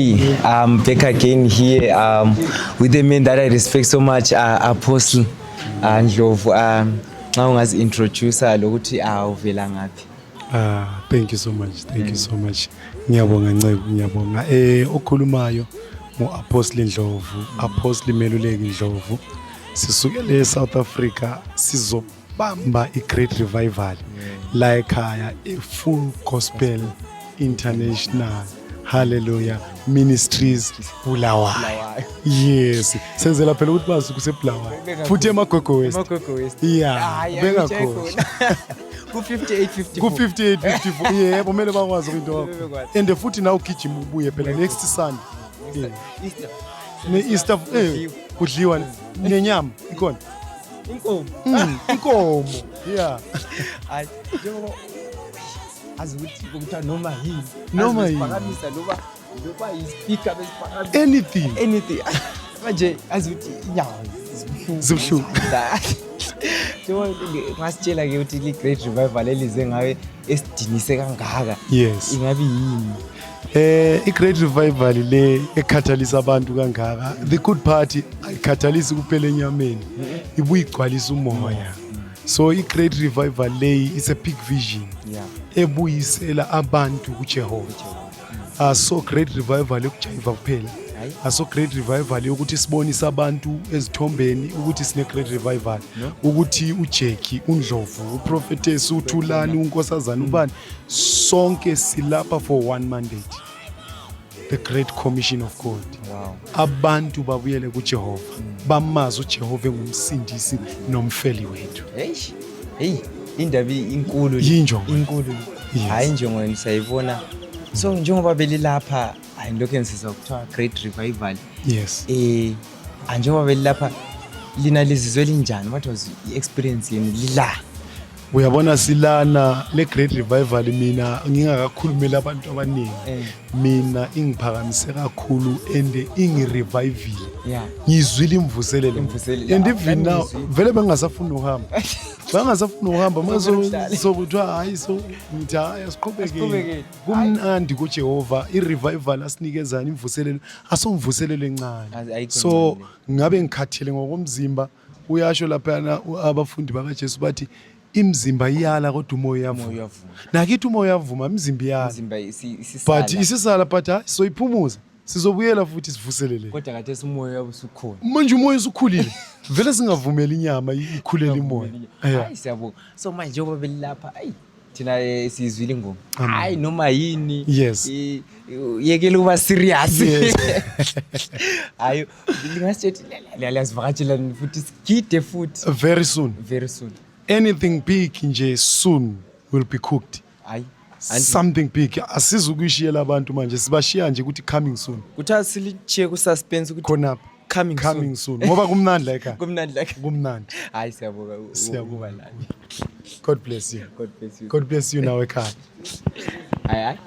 I'm back again here with the man that I respect so much, Apostle Ndlovu. Nxa ungazi-introduce lokuthi uvela ngaphi. Ah, thank you so much. Thank you so much. Ngiyabonga, Ncebo, ngiyabonga. Okhulumayo ngu-Apostle Ndlovu, Apostle Meluleki Ndlovu. Sisukele eSouth Africa, sizobamba iGreat Revival la ekhaya, iFull Gospel International. Hallelujah Ministries, Bulawayo. Yes, senzela phela ukuthi bazi kuseBulawayo. Futhi eMagwegwe West. Magwegwe West. Yeah, bengakhohlwa. Ku-5854. Ku-5854, yebo, kumele bakwazi into wakho. Bekwazi. And futhi nawe ugijima ubuye phela next Sunday. Yeah. Easter. Ne-Easter kudliwa nenyama ikhona. Inkomo. Inkomo, yeah. Hayi, njengoba azi ukuthi kuthiwa noma yini. Noma Azi yini. besiphakamisa loba yi-speaker besiphakamisa. Anything. Anything. Manje azi ukuthi inyawo zibuhlungu. Zibuhlungu. Njengoba ngasitshela-ke ukuthi li-Great Revival elize ngawe esidinise kangaka. Ingabe yini? I-Great Revival le ekhathalisa abantu kangaka, the good part, ayikhathalisi kuphela enyameni, ibuye igcwalisa umoya. So i-Great Revival le is a big vision ebuyisela abantu kuJehova. Aso Great Revival yokujayiva kuphela. Hayi. Aso Great Revival yokuthi sibonise abantu ezithombeni ukuthi sine Great Revival. No. Ukuthi uJackie, uNdlovu, uProphetess, uThulani, uNkosazana, ubani, sonke silapha for one mandate, the Great Commission of God. Abantu babuyele kuJehova, bamazi uJehova engumsindisi nomfeli wethu. Hey, hey, indaba inkulu le. Yinjongo. Inkulu. Yes. Hayi, injongo siyayibona. So njengoba belilapha, hayi, lokho ngisizwa kuthiwa Great Revival. Njengoba belilapha lina, lizizwe linjani? What was i-experience yenu lila? Uyabona, silana le Great Revival, mina ngingakakhulumeli abantu abaningi, mina ingiphakamise kakhulu and ingirevivile. Ngizwile imvuselelo. Imvuselelo. And even Nami now ngizwile. vele bengingasafuni ukuhamba, bengingasafuni ukuhamba. Sofuna ukuhlala. Sokuthiwa hayi, so ngithi hayi, asiqhubekeni. Asiqhubekeni. Kumnandi kuJehova. I-revival asinikezana, imvuselelo, asomvuselelo encane. Ayikho So encane. ngabe ngikhathele ngokomzimba, uyasho laphayana abafundi bakaJesu bathi imizimba iyala kodwa umoya Umoya uyavuma. Uyavuma. Nakithi umoya uyavuma, imizimba iyala. Umzimba isisala. But isisala, but hayi, soyiphumuza, sizobuyela futhi sivuselele. Kodwa kade umoya uyabe usukhona. Manje umoya usukhulile vele, singavumeli inyama ikhulele imoya. Yeah. Hayi, siyabonga. So manje njengoba belilapha, ayi, thina siyizwile ingoma. Amen. Hayi, noma yini. Yekela ukuba serious. Hayi, lingasitshela, liyasivakatshela futhi sigide futhi? Very soon. Very soon. Anything big nje soon will be cooked. Hayi. Something big, asizukuyishiyela abantu manje, sibashiya nje ukuthi coming soon. Kuthiwa silichiye ku-suspense ukuthi khonapha coming. Coming soon, ngoba kumnandi la ekhaya. Kumnandi la. Kumnandi. Hayi, siyabonga Siyabonga. ukuba lana. God bless you. God bless you. God bless you nawe ekhaya. Hayi, hayi.